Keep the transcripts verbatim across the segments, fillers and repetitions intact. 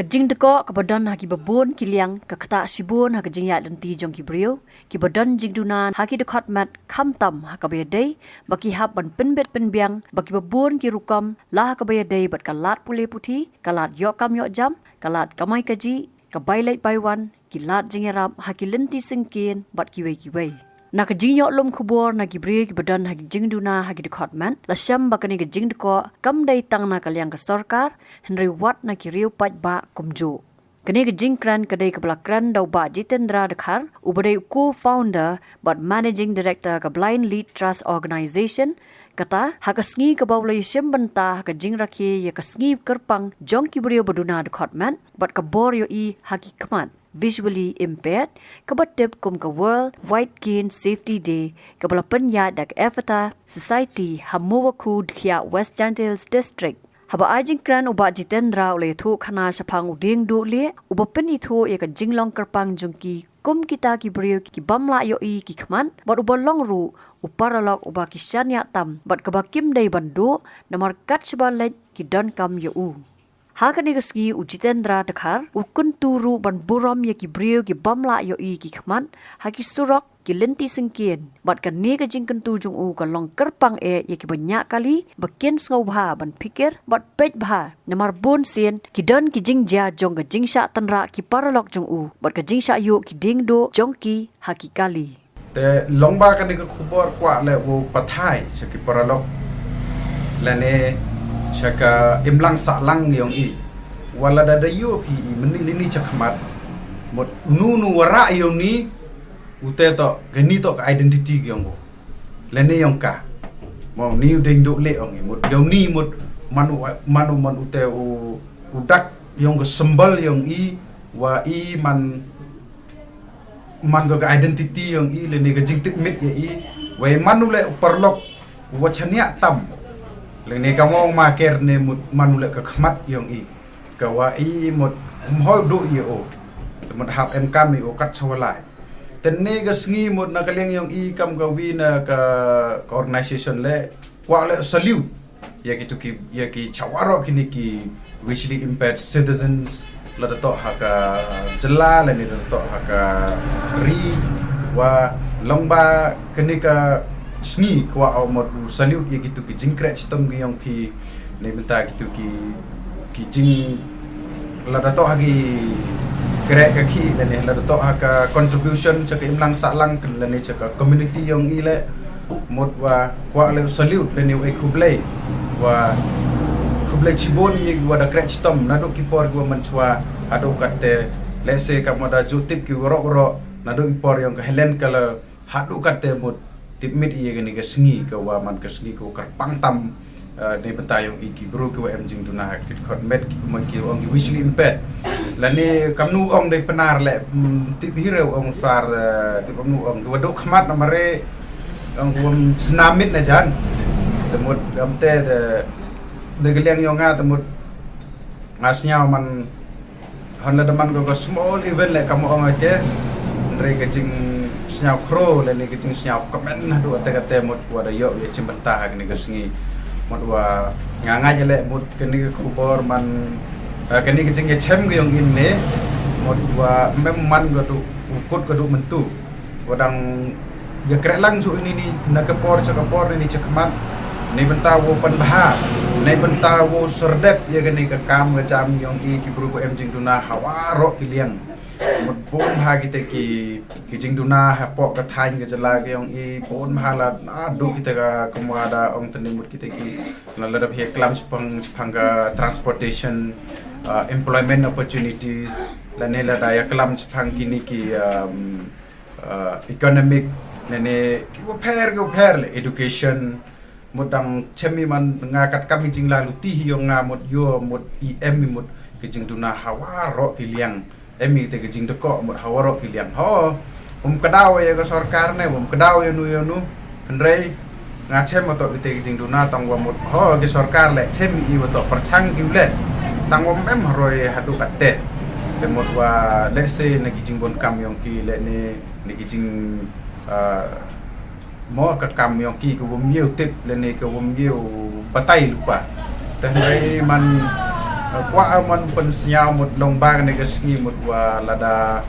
Ka jingdkoh kaba don ha kiba bun ki liang ka ktah shibun ha ka jingïaid lynti jong ki briew kiba don jingduna ha ki dkhot met, khamtam ha kaba ïadei ba ki hap ban pynbit pynbiang bad kiba bun ki rukom, la ha kaba ïadei bad ka lad pule puthi, ka lad ïoh kam ïoh jam, ka lad kamai kajih, ka bai leit bai wan, ki lad jingïarap ha ki lynti syngkien bad kiwei kiwei. Na ka jingïoh lum khubor na ki briew kiba don ha ki jingduna ha ki dkhot met, la shem ba kane ka jingdkoh kam dei tang na ka liang ka sorkar, hynrei wat na ki riew paidbah kumjuh. Kane ka jingkren ka dei kaba la kren da u Bah Jitendra Dkhar, uba dei u co-founder bad managing director ka Blind Lead Trust Organization. Kata ha ka sngi kaba u la ïashim bynta ha ka jingrakhe ïa ka sngi kyrpang jong ki briew ba duna dkhot met bad ka bor ïohi ha ki khmat, visually impaired, kaba tip kum ka World White Cane Safety Day, kaba la pynïaid da ka Efata Society ha Mowakhu Dkhiah, West Jaintia Hills District. Haba ai jingkren, u Bah Jitendra u la ïathuh khana shaphang u dieng duh lieh uba pynithuh ïa ka jinglong kyrpang jong ki kum kita ki briew ki bym lah ïohi ki khmat, bad uba long ruh u paralok uba ki shaniah tam bad kaba kim dei ban duh, namar kat shaba leit ki donkam ïa u. Ha kane ka sngi u Jitendra Dkhar u kyntu ruh ban burom ïa ki briew ki bym lah ïohi ki khmat ha ki surok, ki lynti syngkien, bad kane ka jingkyntu jong u ka long kyrpang eh ïa kiba ñiah kali ba kin sngewbha ban phikir bad peit bha, namar bun sien ki don ki jingjia jong ka jingshah tynrah ki paralok jong u bad ka jingshah ïuh ki dieng duh jong ki ha ki kali. Te long ba kane ka khubor kwah leh wow pathai sha ki paralok lane sha ka imlang sahlang yong i. Wat lada da ïoh phi i mynnin lini cha khmat, mut unu unu wa rah yong ni, ute toh, kani toh ka identity yong u lane yong ka. Mo, ni u dang duh leh yong i, mut yong ni, mut man u, man u, man ute u, u dak yong ka symbol yong i, wa i man man ka, ka identity yong i lane ka jingtipmit ïa i. Wei man u leh u paralok wa chaniah tam lane ka mong ma ker ne, mut man u leh ka khmat yong i, ka wa i mut mhoi duh ïa o, te mut hap em kam ïa o kat sa wa lai. Te ne ka sngi mut na ka liang yong i kam ka wi na ka, ka organization leh, kwah leh salute ïa kitu ki, ïa ki cha waroh kini ki visually impaired citizens, lada toh ha ka jylla lane lada toh ha ka ri. Wa long ba kani ka sngi kwah o mut u salute ïa kitu ki jingkreh chitom ki yong phi, ne mynta kitu ki, ki jing lada toh ha ki kreh ka khih lane lada toh ha ka contribution cha ka imlang sahlang lane cha ka community yong i leh, mut wa kwah leh salute lane u ai khublei, wa khublei chibun ïa wa da kreh chitom naduh ki por ki wa mynchwa haduh katte. Lehse ka mut da ju tip ki waroh waroh naduh i por yong ka Helen Keller haduh katte mut tipmit ïa kani ka sngi ka wa man ka sngi ka wa kyrpang tam, eh, ne mynta yong i ki bru ki wa em jingduna ha ki dkhot met ki ma ki ong ki visually impaired. Lane kamnu ong dei Pnar leh, mm, tip hi re ong sar, eh, tip kamnu ong ki wa duh khmat na mare ong ki wa snamit na jan. Te mut kam te de, de ka liang yong nga te mut nga sñiaw man hon lada man ko ka small event leh kam ong ate. Hynrei ka jingsñiaw khro lane ka jingsñiaw kmen haduh katte katte mut wa da ïoh ïa chimbynta ha kani ka sngi. Mut wa nga ngeit leh mut kani ka khubor man, eh, kani ka jingïachem ka yong i ne, mut wa mem man ka duh u kut ka duh myntu. Wa dang ïa kreh lang ju ini ni na ka por cha ka por ni cha khmat. Ni bynta wow pynbha, ni bynta wow serdep ïa kani ka kam ka jam yong i ki bru ko em jingduna ha waroh ki liang. Mut bun ha kita ki, ki jingduna hapoh ka thaiñ ka jylla ka yong i, bun ha la naduh kita ka kumwa da ong tani mut kita ki, la lada phi klam chapang, chapang ka transportation, uh, employment opportunities, lane lada ïa klam chapang kini ki, um, uh, economic, lane ki wa pher, ki wa pher leh education. Mut dang chem i man nga kat kam i jingla luti hi yong nga mut ïoh mut i em i mut ki jingduna ha waroh ki liang. Em i te ki jingdkoh mut ha waroh ki liang. Ho, um kdaw ïa ka sorkar ne, um kdaw ïa nu ïa nu. Hynrei nga chem mut ki te ki jingduna tang wa mut ho ki sorkar leh chem i wa toh pyrchang ki u leh. Tang wa em roi haduh katte. Te mut wa lehse na ki jingbun kam yong ki leh ne, na ki jing, uh, mo ka kam yong ki ka wym ïew tip lane ka wym ïew batai lypa. Te hynrei man Kwah man pynsngew mut long ba kane ka sngi mut wa lada,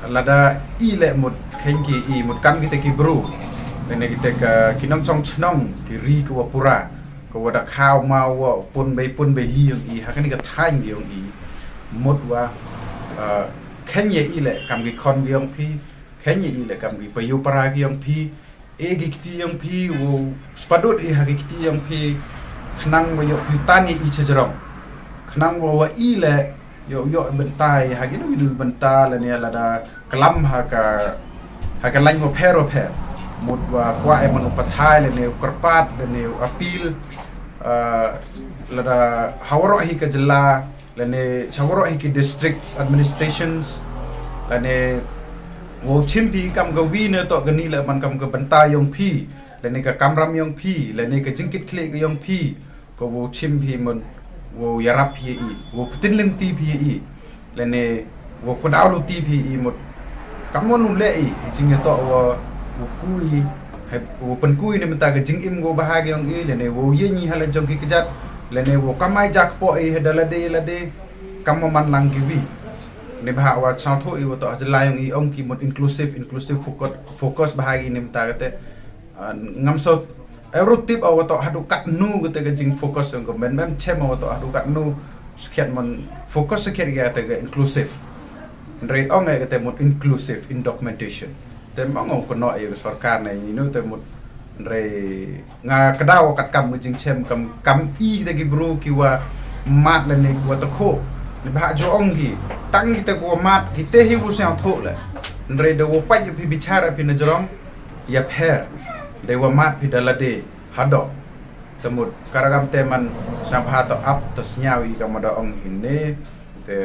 lada i leh mut kheiñ ki i mut kam kita ki bru. Kane kita ka ki nongchong chnong ki ri ka wa pura. Ka wa da khaw ma wa pun bei pun bei li yong i. Ha kane ka thaiñ yong i. Mut wa, uh, kheiñ ya i leh kam ki khon ki yong phi. Kheiñ ya i leh kam ki payu para ki yong phi. E ki kti yong phi, wow spadut i ha ki kti yong phi, khnang wa yoh phi tan i i chajrong. Khnang wa wa i le, yoh yoh bynta i ha ki nu ki nu bynta le ne lada klam ha ka, ha ka lain wa pher wa pher. Mut wa kwah e man u pathai le ne u kyrpad le ne u appeal, ah, lada ha waroh hi ka jylla, lane cha waroh hi ki districts administrations, lane wow chim phi kam ka wi ne toh kani le man kam ka bynta yong phi, lane ka kamram yong phi, lane ka jingkit khlieh ka yong phi, ka wow chim phi man wow yarap phi i, wow ptin lynti phi i, lane wow kudaw luti phi i mut. Kam mon u leh i, i jingïatoh wa u kui, u pynkui ne mynta ka jingim wow bha ki yong i, lane wow ïeng i ha la jong ki kjat, lane wow kamai jak po i ha da lade lade, kam mon man lang ki wi. Ne bha wa chang tho i wa toh ha jylla yong i ong ki mut inclusive, inclusive focus, focus bha ki ne mynta kate. Ah, ngam so, eh, ruh tip wa toh haduh katnu kate ka jing focus yong ka men mem chem wa toh haduh katnu. Skhiat man focus skhiat ya te ka inclusive. Ndrei ong e ka te mut inclusive in documentation. Te mong ong kono e ka sorkar ne inu te mut ndrei nga kdaw kat kam ka jingchem kam kam i te ki bru ki wa mat le ne wa te kho. Ne bha jo ong ki tang ki te ko mat ki te hi u siang tho le. Ndrei de wo pai phi bichar phi na jrong ya pher. De wa mat phi da lade hadok. Te mut, ka ragam te man, sngewbha to ap, to sngew i ka mada ong hinne, te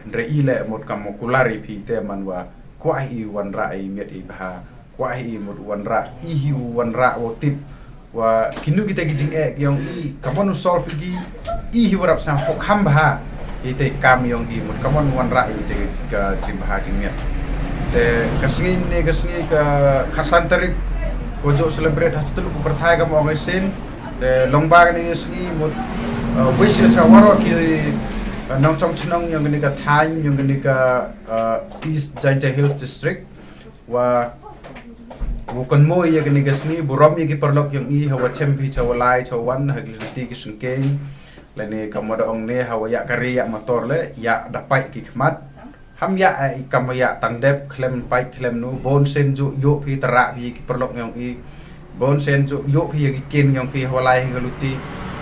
hynrei i le mut ka mo kular i phi te man wa, kwah i wanrah i miet i bha, kwah i mut wanrah, i hi u wanrah wa tip, wa kinu kita ki jingeh ki yong i, ka mon u solve ki, i hi warap sang pho kham bha, i te kam yong i, mut ka mon wanrah i te ka jingbha jingmiet. Te ka sngi ne ka sngi ka khatsan tarik, ko jo celebrate ha stulu ko pyrthai ka mo ong i sin, Te long ba kane ka sngi mut, uh, wish ya cha waroh ki, uh, nongchong chnong yong kane ka thaiñ, yong kane ka, uh, East Jaintia Hills District. Wa, wa kynmaw ya kane ka sngi, burom ya ki paralok yong i, ha wa chem phi cha wa lai, cha wan, ha ki lynti ki syngkien. Lane ka mada ong ne, ha wa ya kari ya motor le, ya da pait ki khmat. Ham ya, eh, kam ya tang dep khlem pait khlem nu, bon sen ju yu phi tara phi ki paralok yong i. Bon sen ju yu phi ya ki kin yong ki hawalai hi ka luti.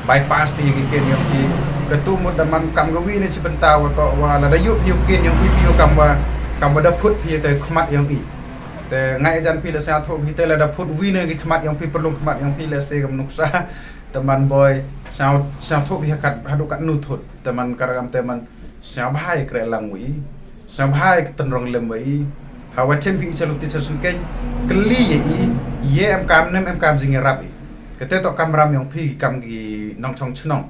Bypass phi ya ki kin yong ki. Ka tu mut da man kam ka wi ne chi bynta wa to wa la da yu phi ya ki kin yong i phi ya kam wa, kam wa da phut phi ya te khmat yong i. Te ngai jan phi la sa tho phi te la da phut wi ne ki khmat yong phi perlung khmat yong phi la se kam nuksa. Te man boy, sa, sa tho phi ya kat, hadu kat nu thut. Te man ka ragam te man Sngewbha ïa kre lang wa i, sngewbha ïa tynrong lem wa i. Ha wa chem phi i cha luti cha syngkien, kylli ïa i, ïa em kam nem em kam jingïarap i. Kate to kamram yong phi kam ki nongchong chnong.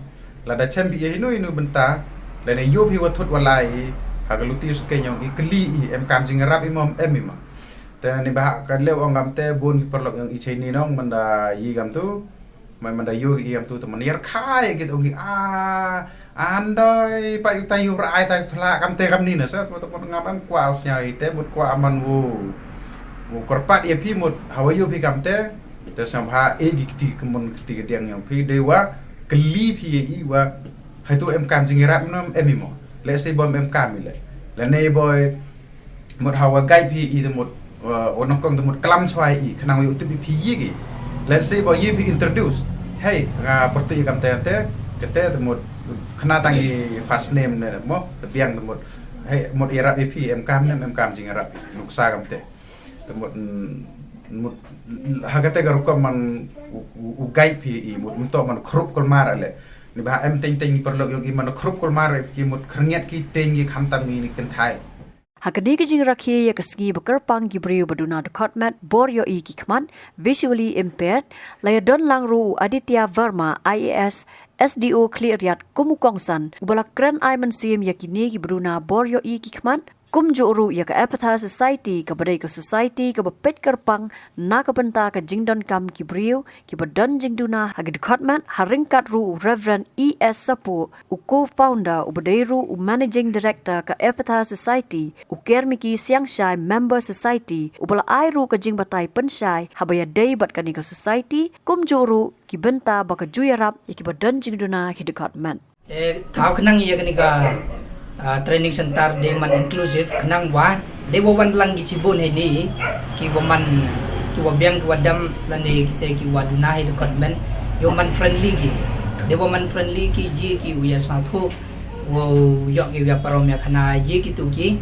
Lada chem phi ïa inu inu bynta, lane ïoh phi wa thut wa lai i, ha ka luti syngkien yong i kylli i em kam jingïarap i mo em i mo. Te ni ba ha ka leu ong kam te bun ki paralok yong i chei ni nong manda i kam tu. Mai manda yu i am tu teman yer khai kit ong i a andoi pa yu tai yu rai tai thla kam te kam ni na sa tu teman ngam am kwah sñiaw i te mut kwah aman wu wu kyrpad ïa phi mut hawa yu phi kam te te sñiaw bha e gi kti kmun kti ka diang yong phi de wa kylli phi ïa i wa hai tu em kam jingïarap nam em i mo le se bom em kam i le le ne boy Mut hawa guide phi i te mut, uh, u nongkong te mut klam chwa i khnang u tip i phi yik i. Let's say ba i phi introduce. Hey, nga pyrti i kam te te, kate te mut khna tang i first name ne mo, te biang te mut. Hey, mut i rap i phi em kam ne em kam jing rap i nuksa kam te. Te mut, mm, mut ha kate ka rukom man u, u, u guide phi i mut mto man khrup kulmar ale. Ni ba em teng teng i paralok yong i man khrup kulmar i phi mut khyrngiat ki teng i khamtam i ni kynthai. Ha kane ka jingrakhe ïa ka sngi ba kyrpang ki briew ba duna dkhot met bor ïohi ki khmat, visually impaired, la ïadon lang ruh u Aditya Verma, I A S, S D O Khliehriat kum u kongsan uba la kren ai mynsiem ïa kine ki ba duna bor ïohi ki khmat, Kumjuh ruh ïa ka Epitha Society, kaba dei ka society kaba peit kyrpang na ka bynta ka jingdonkam ki briew kiba don jingduna ha ki dkhot met, ha ryngkat ruh u Reverend E S Sapo, u co-founder, uba dei ruh u managing director ka Epitha Society, u Kermiki Siangshai, member society, uba la ai ruh ka jingbatai pynshai haba ïadei bad kane ka society, kumjuh ruh ki bynta ba ka ju ïarap ïa kiba don jingduna ha ki dkhot met. Eh, thaw khnang ïa kane ka, ah, training center dei man inclusive, khnang wa dei wa wan lang ki chibun hi ni, ki wa man, ki wa biang, ki wa dam, lane kita ki wa duna hi dkhot met, ïa man friendly ki. Dei wa man friendly ki, ji ki u ïa sngewthuh, wa ïoh ki u ïa parom ïa khana, ji ki tu ki,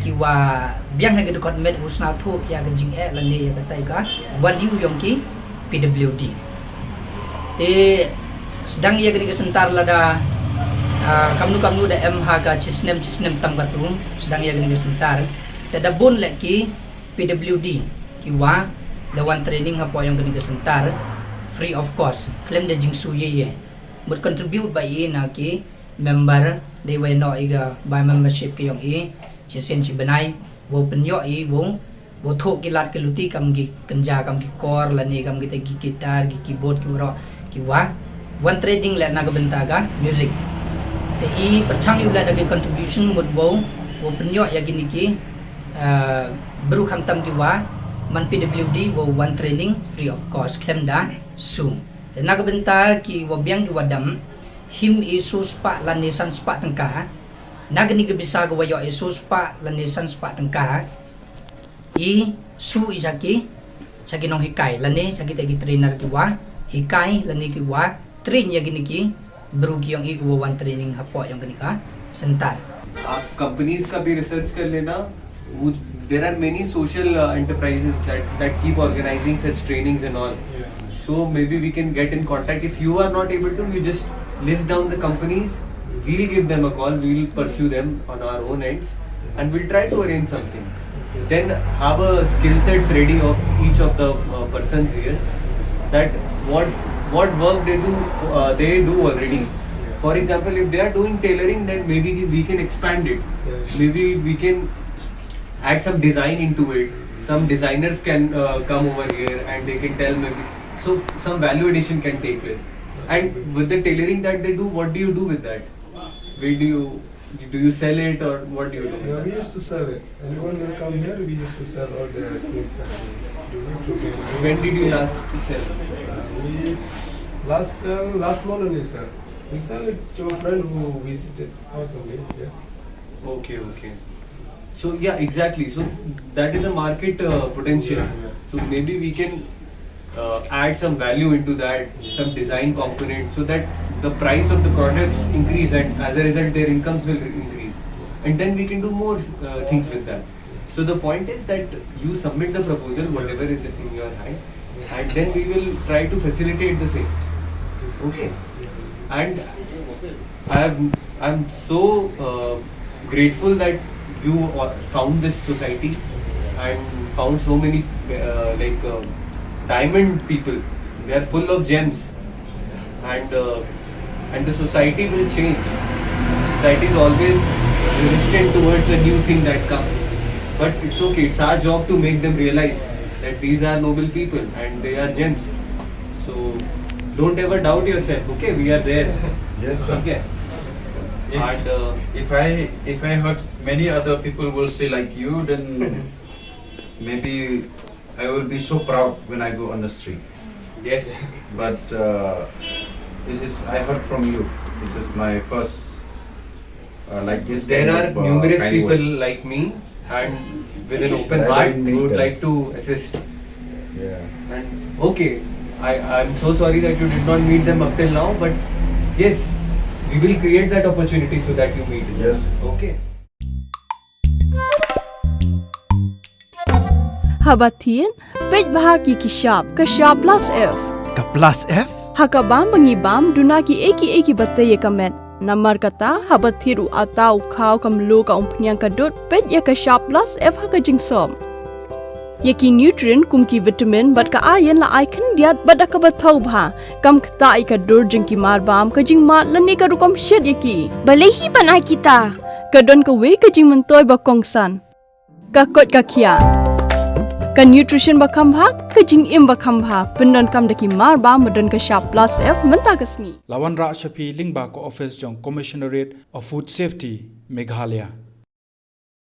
ki wa biang hi dkhot met u sngewthuh ïa ka jingeh lane ïa katai ka value yong ki P W D. Te sdang ïa kane ka center lada, ah, kamnu kamnu da em ha ka chisnem chisnem tam katu, sdang ïa kane ka center. Te da bun leh ki P W D ki wa da wan training hapoh yong kane ka center free of cost, khlem da jingsu ïa ïa. Mut contribute ba i na ki member, dei wa noh i ka bai membership ki yong i, chi sien chi bnai, wa pynïoh i, wa, wa thoh ki lad ki luti kam ki kynja, kam ki kor, lane kam kita ki guitar, ki keyboard, ki waroh, ki wa wan training leh na ka bynta ka music. Te i pyrchang i u leh da ki contribution mut wa, wa pynïoh ïa kine ki, ah, bru khamtam ki wa man P W D wa wan training free of cost, khlem da su. Te na ka bynta ki wa biang ki wa dam, him i su spah lane san spah tyngka. Na kane ka pisa ka wa ïoh i su spah lane san spah tyngka, i su i sha ki, sha ki nonghikai lane sha kita ki trainer ki wa hikai lane ki wa train ïa kine ki bru ki yong i ki wa wan training hapoh yong kane ka center. आप कंपनीज का भी रिसर्च कर लेना। वो, there are many social, uh, enterprises that, that keep organizing such trainings and all. Yeah. So maybe we can get in contact. If you are not able to, you just list down the companies. We'll give them a call. We'll pursue them on our own ends, and we'll try to arrange something. Then have a skill sets ready of each of the, uh, persons here. That what, what work they do, uh, they do already. For example, if they are doing tailoring, then maybe we can expand it. Yes. Maybe we can add some design into it. Some designers can, uh, come over here and they can tell maybe. So some value addition can take place. And with the tailoring that they do, what do you do with that? Where do you, do you sell it or what do you do with that? Yeah, we used to sell it. Anyone will come here, we used to sell all the things that we do. When did you last sell? Uh, we last, uh, last month only, sir. We sell it to a friend who visited us only. Yeah. Okay, okay. So yeah, exactly. So that is a market, uh, potential. Yeah, yeah. So maybe we can, uh, add some value into that, some design component, so that the price of the products increase, and as a result, their incomes will increase, and then we can do more, uh, things with that. So the point is that you submit the proposal, whatever is in your hand, and then we will try to facilitate the same. Okay? And I have, I'm so, uh, grateful that you, uh, found this society and found so many, uh, like, uh, diamond people. They are full of gems, and, uh, and the society will change. Society is always resistant towards a new thing that comes, but it's okay. It's our job to make them realize that these are noble people and they are gems. So don't ever doubt yourself, okay? We are there. Yes, sir. Okay. If, and, uh, if I, if I heard many other people will say like you, then maybe I will be so proud when I go on the street. Yes. But, uh, this is, I heard from you. This is my first, uh, like this. There kind are of, uh, numerous kind people words. Like me and with an open heart, we would like to assist. Yeah. And okay, I, I'm so sorry that you did not meet them up till now, but yes, we will create that opportunity so that you meet them. Yes. Okay. Haba thied, peit bha ki ki shap, ka shap plus F. Ka plus F? Ha ka bam ba ngi bam, duna ki ei ki ei ki ba tei ïa ka met. Namar kata, haba thied u ata, u khaw, ka mluh, ka umphniang, ka dud, peit ïa ka shap plus F ha ka jingsop. Ïa ki nutrient kum ki vitamin bad ka iron la ai khyndiat bad da kaba thaw bha. Kam ktah ïa ka dur jong ki marbam, ka jingmad lane ka rukom shet ïa ki. Balei hi ban ai kita? Ka don kawei ka jingmyntoi ba kongsan. Ka koit ka khiah. Ka nutrition ba kham bha, ka jingim ba kham bha. Pyndonkam da ki mar ba, ba don ka shap plus F mynta ka sngi. La wanrah sha phi lyngba ka office jong Commissionerate of Food Safety, Meghalaya.